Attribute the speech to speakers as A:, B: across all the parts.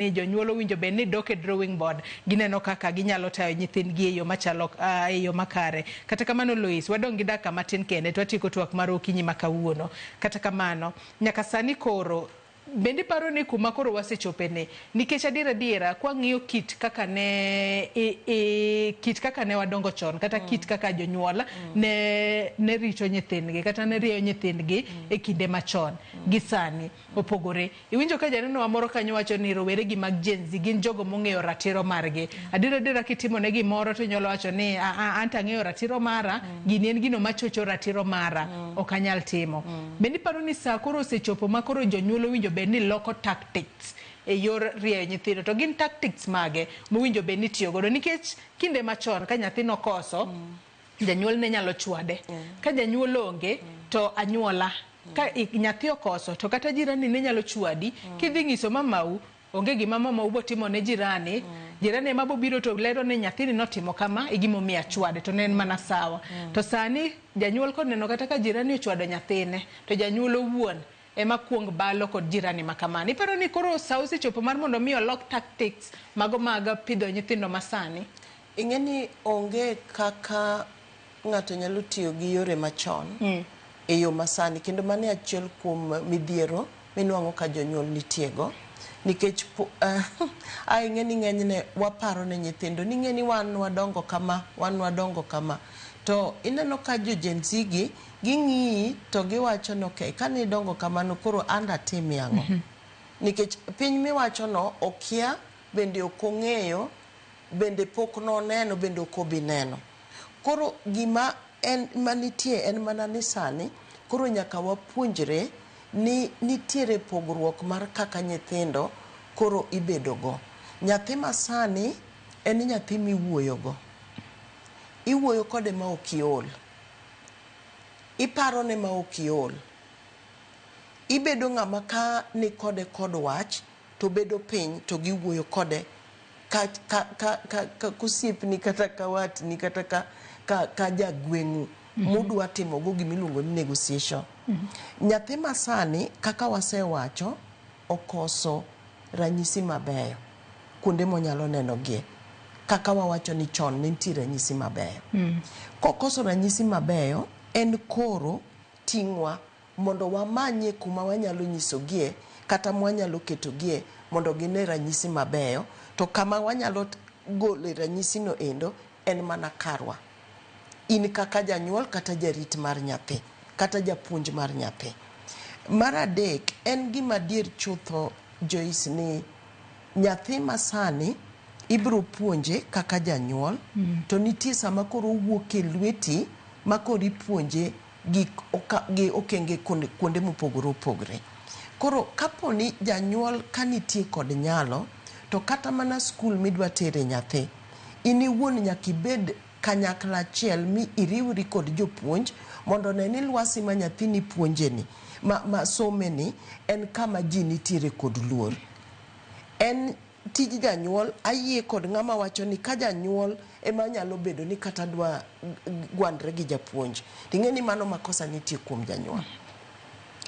A: Ni jonyuol owinjo bed ni dok e drawing board, gineno kaka ginyalo tayo nyithindgi e yo machalo e yo makare. Kata kamano Lois, wadong' gi dakika matin kende to watieko twak mar okinyi ma kawuono. Kata kamano, nyaka sani koro bende iparo ni kuma koro wasechope ni, nikech adier adiera kwang'iyo kit kaka ne i, i, kit kaka ne wadongo chon kata kit kaka jonyuol ne rito nyithindgi kata ne rieyo nyithindgi e kinde machon gi sani opogore. Iwinjo ka janeno wa moro kanyo wacho ni rowere gi mag Gen Z gin jogo mong'eyo ratiro margi. Adier adiera kitimo ne gimoro to inyalo wacho ni a a anto ang'eyo ratiro mara, gini en gino machocho ratiro mara, ok anyal timo. Bende iparo ni saa koro osechopo ma koro jonyuol owinjo bed ni loko tactics e yor rieyo nyithindo? To gin tactics mage mowinjo bed ni itiyo godo? Nikech kinde machon ka nyathi nokoso, janyuol ne nyalo chwade. Ka janyuol onge to anyuola ka nyathi okoso to kata jirani ne nyalo chwadi. Kidhi nyiso mamau, onge gima mamau botimo ne jirani. Jirani ema bobiro to lero ni nyathini notimo kama e gima omiyo achwade to ne en mana sawa. To sani janyuol koneno kata ka jirani ochwado nyathine to janyuol owuon ema kuong balo kod jirani ma kamano. Iparo ni koro sa osechopo mar mondo mi olok tactics mago mag pidho nyithindo masani?
B: Ing'e ni onge kaka ng'ato nyalo tiyo gi yore machon e yo masani, kendo mano e achiel kuom midhiero minwang'o ka jonyuol nitiego, nikech a ing'e ni ng'enyne waparo ne nyithindo ni ing'e ni wan wadongo kama, wan wadongo kama, to ineno ka jo Gen Z gi ging'iyi to giwacho ni okay, kane idongo kamano koro an datimie ang'o? Nikech piny miwachono okia, bende ok ong'eyo, bende pok noneno, bende ok obi neno. Koro gima en manitie en mana ni sani koro nyaka wapuonjre ni nitiere pogruok mar kaka nyithindo koro ibedo go. Nyathi masani en nyathi miwuoyo go. Iwuoyo kode ma ok iol. Iparone ma ok iol. Ibedo ng'ama ka nikode kod wach to bedo piny to giwuoyo kode ka ka ka ka ka kosiepni kata ka watni kata ka ka ka jagweng'u mudwa timogo gimiluongo ni negotiation. Nyathi masani kaka wasewacho okoso ranyisi mabeyo kuonde monyalo nenogie kaka wawacho ni chon ne nitie ranyisi mabeyo. Kokoso ranyisi mabeyo en koro ting'wa mondo wamanye kuma wanyalo nyisogie kata mwanyalo ketogie mondo gine ranyisi mabeyo, to kama wanyalo gole ranyisi no endo en mana karwa. In kaka janyuol kata jarit mar nyathi kata japuonj mar nyathi. Mar adek, en gima adier chutho Joyce ni nyathi masani ibiro puonje kaka janyuol to nitie sama koro owuok e lweti ma koro ipuonje gi okenge kuonde mopogore opogore. Koro kapo ni janyuol ka nitie kod nyalo to kata mana skul midwa tere nyathi, in iwuon nyaka ibed kanyakla achiel mi iriwri kod jopuonj mondo one ni lwasi ma nyathini puonjeni, ma someni en kama ji nitiere kod luor. En tij janyuol, ayie kod ng'ama wacho ni ka janyuol ema nyalo bedo ni kata dwa gwandre gi japuonj, ting'e ni mano makosa nitie kuom janyuol.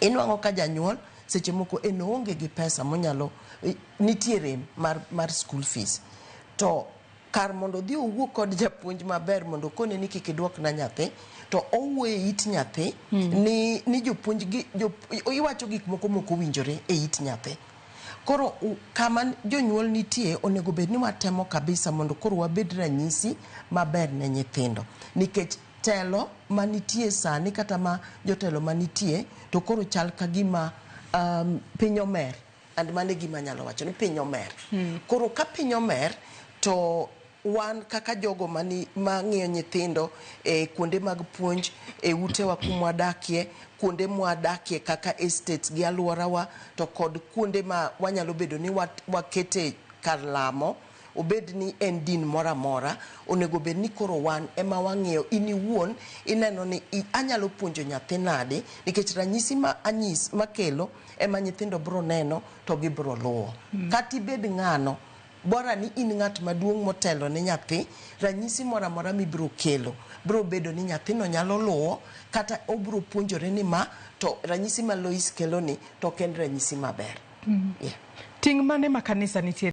B: Inwang'o ka janyuol seche moko en oonge gi pesa monyalo, nitie rem mar school fees, to kar mondo odhi owuo kod japuonj maber mondo okone ni kik iduokna nyathi, to owuoyo e it nyathi ni jopuonj gi iwacho gik moko mok owinjore e it nyathi. Koro kama jonyuol nitie onego bed ni watemo kabisa mondo koro wabed ranyisi maber ne nyithindo, nikech telo manitie sani kata ma jotelo manitie to koro chal ka gima piny omer, and mano e gima anyalo wacho ni piny omer. Koro ka piny omer to wan kaka jogo mang'iyo nyithindo e kuonde mag puonj, e utewa kumwadakie, kuonde mwadakie kaka estates gi alworawa, to kod kuonde ma wanyalo bedo ni wakete kar lamo, obed ni en din moro amora, onego bed ni koro wan ema wang'iyo. In iwuon ineno ni anyalo puonjo nyathi nade, nikech ranyisi ma anyis makelo ema nyithindo biro neno to gibiro luwo. Kata ibed ng'ano, bora ni in ng'at maduong' motelo ne nyathi, ranyisi moro amora mibiro kelo biro bedo ni nyathino nyalo luwo, kata obiro puonjore ni ma to ranyisi ma Lois kelo ni to ok en ranyisi maber. Yeah.
A: Ting' mane ma kanisa nitie